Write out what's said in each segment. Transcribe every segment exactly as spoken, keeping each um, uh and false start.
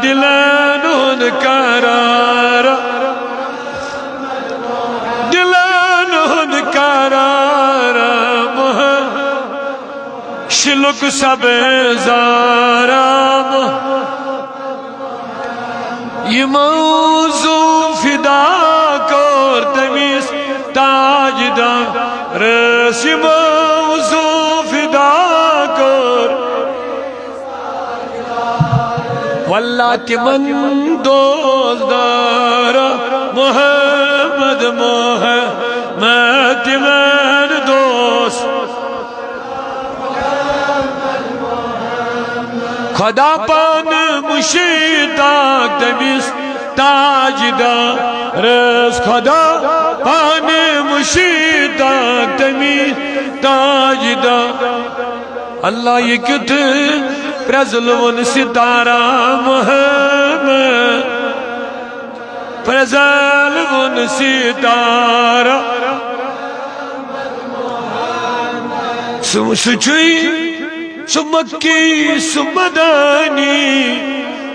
دلن ہُنٛد قرار، دلن ہُنٛد قرار، شِلُک سبزار۔ یِمو زُو فدا کوٚر تٔمِس تاجدارس، یِمو زُو فدا کوٚر۔ واللہ تِمن دوست دار محمد، محمد تِمن دوست۔ خدا پانہٕ مُشتاق تٔمِس تاجدارس، خدا پانہٕ مُشتاق تٔمِس تاجدار۔ اللہ، یہِ کیُتھ پرٛزلوُن ستارہ محمد، پرٛزلوُن ستارہ۔ سُہ، سُہ چھُے، سُہ مکی، سُہ مدانی،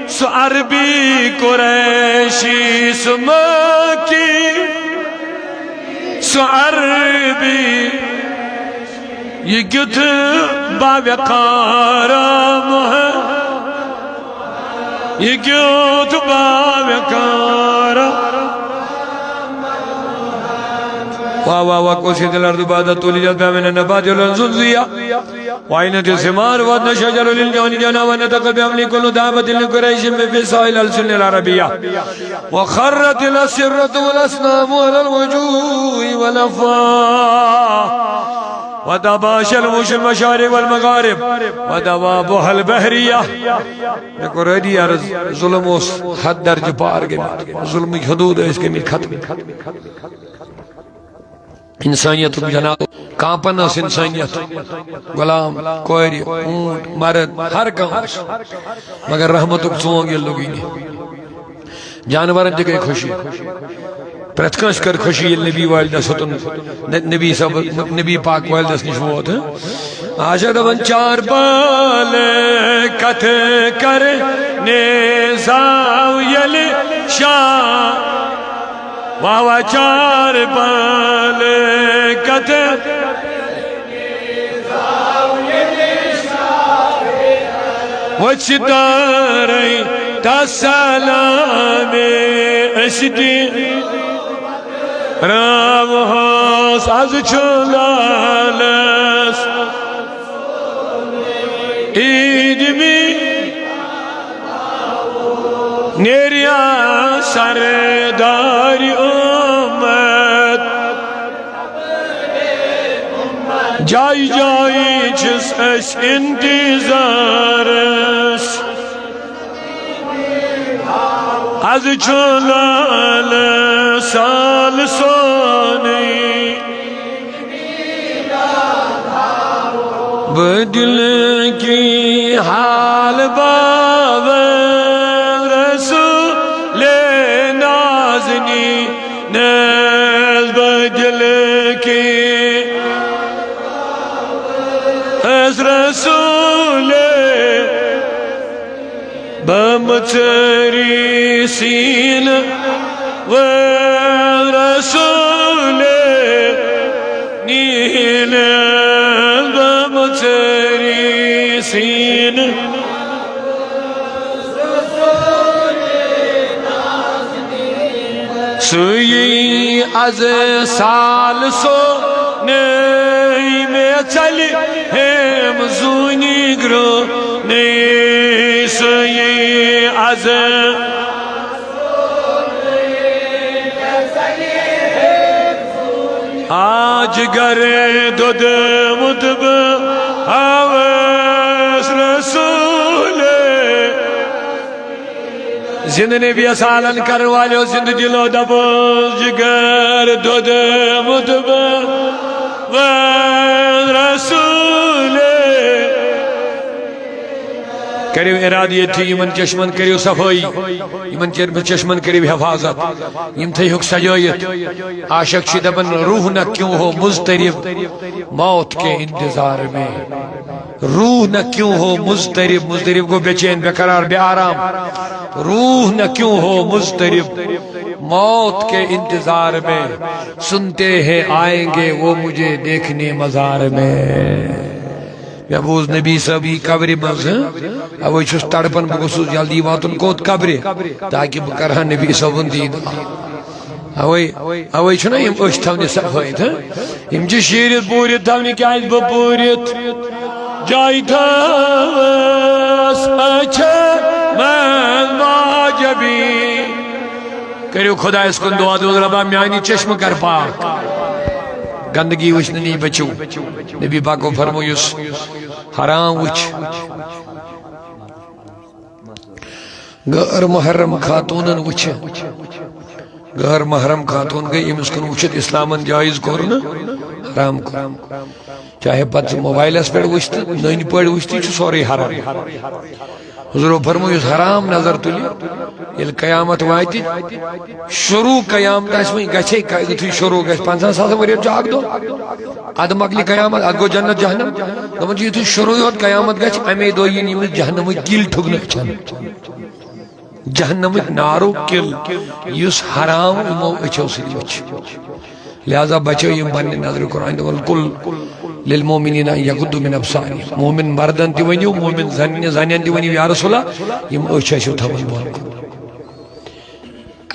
سُہ عربی قریشی، سُہ مکی، سُہ عربی۔ یہِ کیُتھ باوقار محمد، یہِ کیُتھ باوقار۔ واہ واہ واہ، کُسِت الارض بعد طولها، جاء من النبات والأنزل ضياء، وعينت الثمار، وأثنى الشجر للجان جنى، ونطق بحمده كل دابة لقريش بفصاحة الألسن العربية، وخرت الأسرة والأصنام على الوجوه والأفواه، وتباشر وحوش المشارق والمغارب ودوابها البحرية۔ مےٚ کوٚر أدی عرض، ظلم اوس حد درجہٕ پار گٔمٕتۍ، ظلمٕکۍ حدوٗد ٲسۍ گٔمٕتۍ ختم۔ انسانیتُک جناب، کانٛپان ٲس انسانیت، غلام، کورِ، اوٗنٹ، مرد، ہر کانٛہہ اوس۔ مگر رحمتُک ژونگ ییٚلہِ لوٚگُے نہٕ، جانورن تہِ گٔے خوشی۔ پرٛٮ۪تھ کٲنٛسہِ کٔر خوشی ییٚلہِ نبی والدس ہیوٚتُن، ن-، نبی صٲب، نبی پاک والدس نِش ووت۔ ہہ؟ آز چھِ دپان چار بال کتھ کرنے زاو ییٚلہِ شام۔ واہ واہ، چار بال کتھ وۄتھ ستارے تسلامے أسۍ تہِ راوہوس۔ از چھُ لالس عید می نیریا سردار امت۔ جایہِ جایہِ چھِس أسۍ انتظارس۔ از چھُ لال سال سونٕے۔ بدل کی حال باوز رسول نازنی نز بدل کی از رسول بمچری سین و رسول نیل بمچری سین۔ سُیی از سال سو نئی مے چلی ہیم زونی گرو نئی سُیی از۔ آج گر دود مطب آوس رسول۔ زند نبی سالن کرن والو زند دلو دبو جگر دود مطب و رسول۔ کٔرِو ارادٕ ییٚتھی، یِمن چشمن کٔرِو صفٲیی، یِمن چر-، چشمن کٔرِو حفاظت، یِم تھٲیہُکھ سجٲیِتھ۔ عاشق چھِ دپان، روح نہ کیوں ہو مضطرب موت کے انتظار میں۔ روح نہ کیوں ہو مضطرب، مضطرب گوٚو بے چین، بے قرار، بے آرام۔ روح نہ کیوں ہو مضطرب، موت کے انتظار میں، سنتے ہیں آئیں گے وہ مجھے دیکھنے مزار میں۔ مےٚ بوٗز نبی صٲبٕے قبرِ منٛز، ہہ؟ اوے چھُس تڑپان، بہٕ گوٚژھُس جلدی واتُن کوٚت؟ قبرِ، تاکہِ بہٕ کرٕ ہا نبی صٲبُن دیٖدار۔ اوے، اوے چھُنہ یِم أچھ تھاونہِ صفٲیی، ہہ؟ یِم چھِ شیٖرِتھ بوٗرِتھ تھاونہِ، کیٛازِ بہٕ پوٗرِتھ جایہِ تھٲوٕس أچھن منٛز واجبی۔ کٔرِو خۄدایَس کُن دُعا، دوٚپُن، "رۄبا، میٛانہِ چشمہٕ کر پاک، گندگی وٕچھنہٕ نِش بٔچِو۔" نبی پاکو فرموو، یُس حرام وٕچھ، غٲر محرم خاتوٗنن وٕچھِ، غٲر محرم خاتوٗن گٔے، أمِس کُن وٕچھِتھ اِسلامن جٲیِز کوٚر نہٕ، حرام کوٚر۔ چاہے پتہٕ موبایلس پٮ۪ٹھ وٕچھتہٕ نٔنۍ پٲٹھۍ وٕچھتہٕ، یہِ چھُ سورُے حرام۔ حضورو فرموو، یُس حرام نظر تُلہِ، ییٚلہِ قیامت واتہِ، شروع قیامت آسہِ وۄنۍ، گژھے ک-، یُتھُے شروع گژھِ، پنٛژاہن ساسن ؤرین چھُ اکھ دۄہ، ادٕ مۄکلہِ قیامت، ادٕ گوٚو جنت جہنم۔ دپان چھُ، یُتھُے شروع یوت قیامت گژھِ، امے دۄہ یِن یِم جہنمٕکۍ کِلۍ ٹھُکنہٕ أچھن۔ جہنمٕکۍ نارُک کِل، یُس حرام یِمو أچھو سۭتۍ وٕچھ۔ لہذا بچٲیِو یِم پننہِ نظرِ قرآن تہِ ووٚن، "قل للمؤمنین ان یغضوا من ابصارہم"۔ مومن مردن تہِ ؤنِو، مومن زنہِ، زنٮ۪ن تہِ ؤنِو، یا رسول اللہ، یِم أچھ ٲسِو تھاوان بۄن کُن۔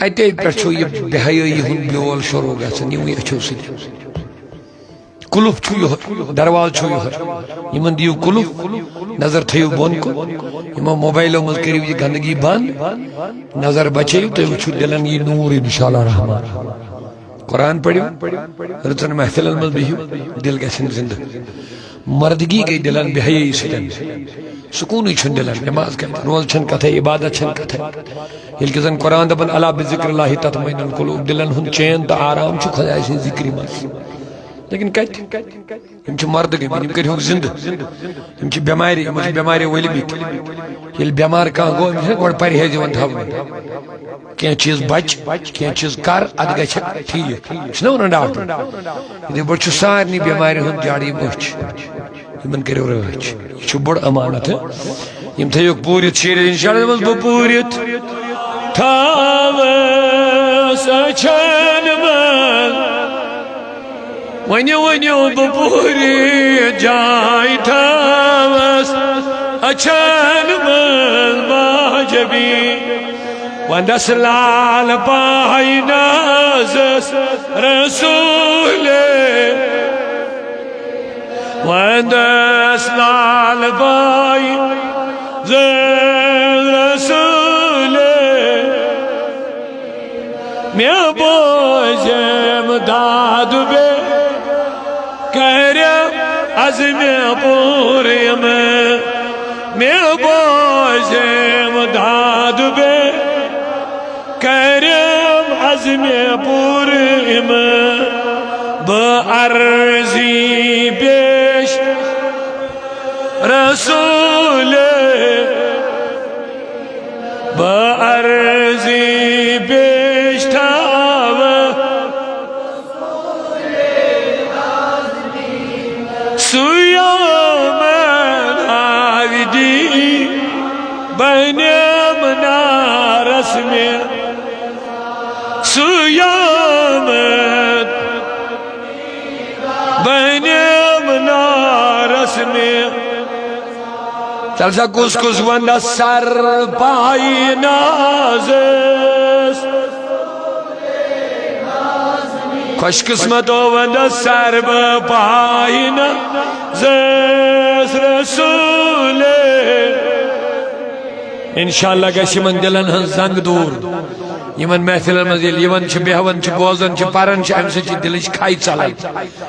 اتے پٮ۪ٹھ چھُ یہِ بے حیٲیی ہُنٛد بیول شروع گژھان، یِموٕے أچھو سۭتۍ۔ قُلُف چھُ یِہوٚے، دروازٕ چھُ یِہوٚے۔ یِمن دِیِو قُلُف، نظر تھٲیِو بۄن کُن، یِمو موبایلو منٛز کٔرِو یہِ گندگی بنٛد، نظر بچٲیِو، تُہۍ وٕچھِو دِلن یی نوٗر انشاءاللہ رحمان۔ قرآن پٔرِو، رٕژن محفلن منٛز بِہِو، دِل گژھن زندٕ۔ مردگی گٔے دِلن بے حیٲیی سۭتۍ۔ سکوٗنٕے چھُنہٕ دِلن، نماز کتہِ، روزٕ چھنہٕ کتھے، عبادت چھنہٕ کتھے۔ ییٚلہِ کہِ زن قرآن دپان، "الا بذکر اللہ تطمئن القلوب"، دِلن ہُنٛد چین تہٕ آرام چھُ خۄداے سٕنٛزِ ذِکرِ منٛز۔ لیکن کتہِ؟ یِم چھِ مردٕ گٔمٕتۍ، یِم کٔرۍ ہوکھ زِندٕ۔ یِم چھِ بٮ۪مارِ، یِمن چھِ بٮ۪مارِ ؤلمٕتۍ۔ ییٚلہِ بٮ۪مار کانٛہہ گوٚو، أمِس چھِنہ گۄڈٕ پرہیز یِوان تھاونہٕ۔ کینٛہہ چیٖز بچ، کینٛہہ چیٖز کر، ادٕ گژھِ ٹھیٖک۔ چھُنہ ونان ڈاکٹر؟ یِتھے پٲٹھۍ چھُ سارنٕے بٮ۪مارٮ۪ن ہُنٛد جڑ یِم أچھ۔ یِمن کٔرِو رٲچھ۔ یہِ چھُ بوٚڑ امانت، ہہ؟ یِم تھٲیِو پوٗرِتھ شیٖرِتھ، انشاءاللہ دَپَس بہٕ پوٗرِتھ تھاوَس أچھَن منٛز۔ ؤنِو، ؤنِو بہٕ پوٗرِتھ جاے تھاوَس أچھَن منٛز واجبی۔ وَندَس لال پاے نازَس رسولے۔ وَندَس لال پاے زَس رسولے۔ مےٚ بوزم داد بے کرم از مےٚ پوٗرم۔ مےٚ بوزم داد بے کرم از مےٚ پوٗرم۔ بہٕ عرضی پیش رسول، بہٕ عرضی پیش تھاوٕ۔ سُہ یوم ناوِ دی بنیم نارس مےٚ۔ سُہ یوم بنیم نارس مےٚ۔ تَلہٕ سا کُس کُس وَنٛدَس سر پایہِ نازَس۔ خوش قسمتو وَنٛدَس سر بہٕ پایہِ نازَس رسولے۔ انشاءاللہ گژھِ یِمن دِلن ہٕنٛز زنگ دوٗر۔ یِمن محفلن منٛز ییٚلہِ یِوان چھِ، بیٚہوان چھِ، بوزان چھِ، پران چھِ، اَمہِ سۭتۍ چھِ دِلٕچ کھے ژلان۔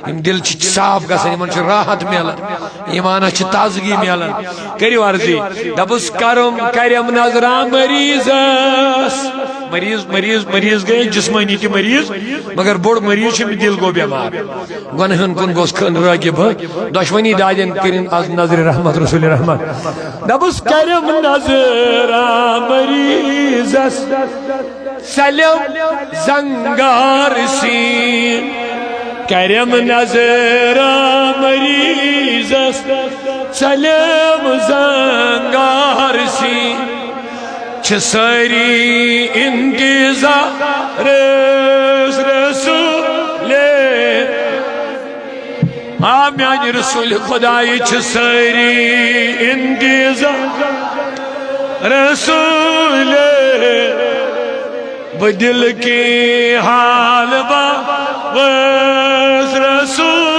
یِم دِل چھِ صاف گژھان، یِمن چھُ راحت میلان، ایمانس چھِ تازگی میلان۔ کٔرِو عرضی، دَپُس کرم کرم نظرا مریضس۔ مریض، مریض، مریض گٔے جسمٲنی تہِ مریض، مگر بوٚڑ مریض چھُ، أمِس دِل گوٚو بٮ۪مار۔ گۄنہن کُن گوٚژھ کھن رٲغب، دۄشوٕنی دادٮ۪ن کٔرِن از نظرِ رحمت رسول رحمت۔ دَپُس کرم نظرا مریضس، سلم زنگار سین۔ کرم نظرا مریضس، سلم زنگار سین۔ چھِ سٲری انتظار رسول۔ آ میانہِ رسول خدایہِ چھِ سٲری انتظار رسول۔ بہٕ دِلہٕ کی حال باوس رسول۔